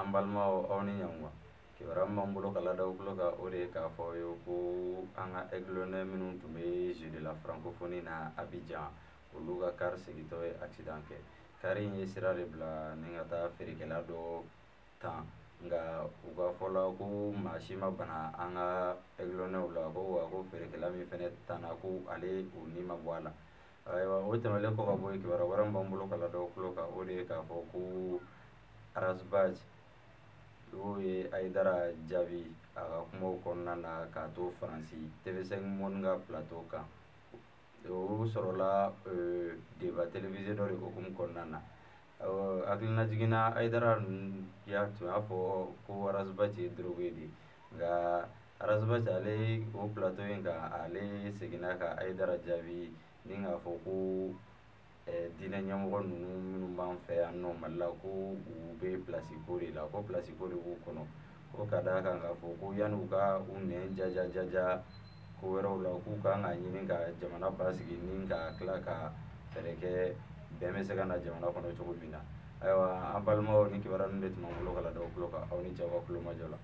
An balimaw, aw ni ɲankuma. Kibaruya min b'an bolo ka lada aw tulo kan, o de ye k'a fɔ aw ye ko an ka Aiglonnets minnu tun bɛ Jeux de la francophonie na Abidjan, olu ka car segintɔ ye accident kɛ. Car in ye sira de bila ni ka taa feerekɛla dɔ tan, nka u ka fɔ la ko maa si ma bana an ka Aiglonnets la, ko wa ko feerekɛla min fɛnɛ tanna, ko ale o ni ma bɔ a la. Ayiwa, o tɛmɛnen kɔ ka bɔ yen, kibaruya wɛrɛ min b'an bolo ka lada aw tulo kan, o de ye k'a fɔ ko Ras Bath o ye Hayidara jaabi a ka kumaw kɔnɔna na k'a to Faransi TV5 Monde ka plateau kan. O sɔrɔla débat télévisé dɔ de hukumu kɔnɔna na. Hakilina jiginna, Hayidara ya tun y'a fɔ ko Ras Bath ye drogué de ye, nka Ras Bath ale o plateau in kan, ale seginna ka Hayidara jaabi ni k'a fɔ ko diinɛ ɲɛmɔgɔ ninnu minnu b'an fɛ yan nɔ Mali la, ko u bɛ place ko de la, ko place ko de b'u kɔnɔ, ko ka d'a kan k'a fɔ ko yanni u ka u nɛn jaja jaja ko wɛrɛw la, k'u kan ka ɲini ka jamana basigi ni ka tila ka fɛɛrɛ kɛ bɛn bɛ se ka na jamana kɔnɔ cogo min na. Ayiwa, an balimaw, ni kibaruya ninnu de tun b'an bolo ka lada aw tulo kan. Aw ni cɛw ka kulomajɔ la.